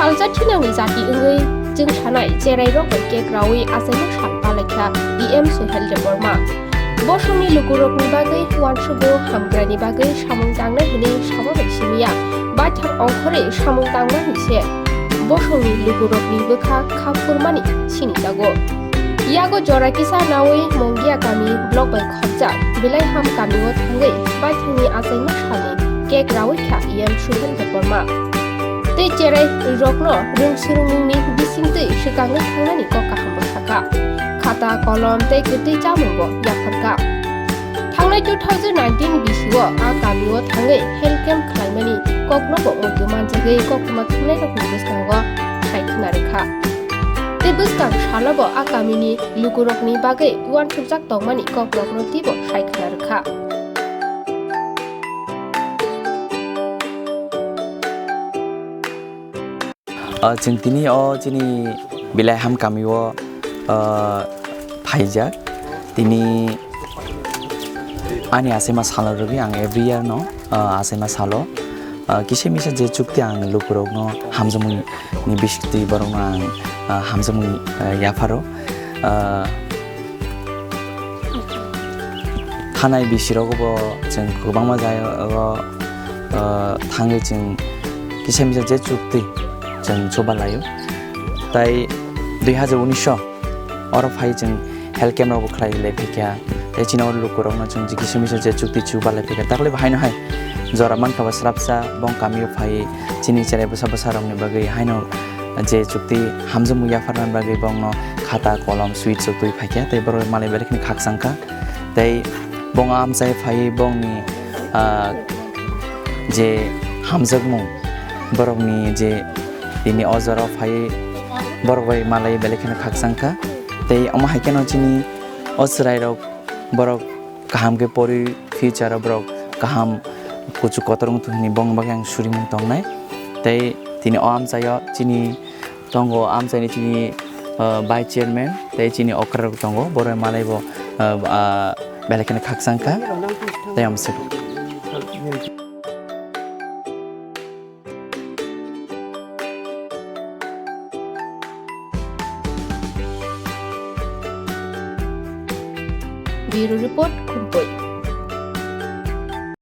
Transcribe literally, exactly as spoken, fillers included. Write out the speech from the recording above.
Salsa thinangni jati wngwi chwng sanai cherairok bai cake raui achaimung sal palaikha E M Suhel Debbarma. Bosongni lukurokni bagwi uansugo hamkrani bagwi samung tangnai hwnwi sama bai simiya. Baithang ongkhorwi samung tangnani se bosongni lukurokni bwkha kha phurmani sini jago. Yago jora kisa naui Mongia kami block bai khopjak Bilaiham kamio thangwi baithangni achaima salni cake raui kha E M Suhel Debbarma. Tei cherai rokno rwng swrwngmungni bisingtwi swkangwi thangnani kok kahambo sakha. Khata, kolom tei kwtwi chamungbo yapharkha. Thangnai two thousand nineteen bisio a kamio thangwi health camp khlaimani koknobo muitu manjagwi koktwma thangnairokni bwskango sai khna rwkha. Tei bwskang salobo a kamini lukurokni bagwi uansukjak tongmani kokrokno teibo sai khna rwkha. Ah, chwng tini o chini Bilaiham kamio, ah, phaijak. Tini ani achaima salo rwgwi ang every year no, ah, achaima salo, ah, kisa misa je chukti ang lukurokno hamjakmung ni bisingtwi borokno ang, ah, hamjakmung, ah, yapharo. Ah, thanai bisirogo bo chwng kwbangma jagao, ah, thangwi chwng kisa misa je chukti chwng chuba laio. Tai dui hazar unis o oro phai chwng health camp rokbo khlai lai phaikha. Tei chini oro lukurokno chwng je kisa misa je chukti chuba lai phaikha. Dakhli bo haino hai jora mankha bo srapsa bong kamio phai chini cherai bwsa bwsa rokni bagwi haino je chukti hamjakmung yapharnani bagwi bongno khata, kolom, sweet chuktwi phaikha. Tei borok malai belai kheno khakchangkha. Tei bong amchai phai bongni, ah, je hamjakmung borokni je tini o jora phai borok bai malai belai kheno khakchangkha. Tei omo hai kheno chini o chwrairok borok kaham khe pori future o borok kaham kuchuk kotor wngthung hwnwi bongni bagwi ang surimung tongnai. Tei tini o amchaio chini tongo, amchaini chini, ah, vice chairman tei chini okra rok tongo, borok malai bo, ah, ah, belai kheno khakchangkha tei amswk. Bureau Report, Khumpui.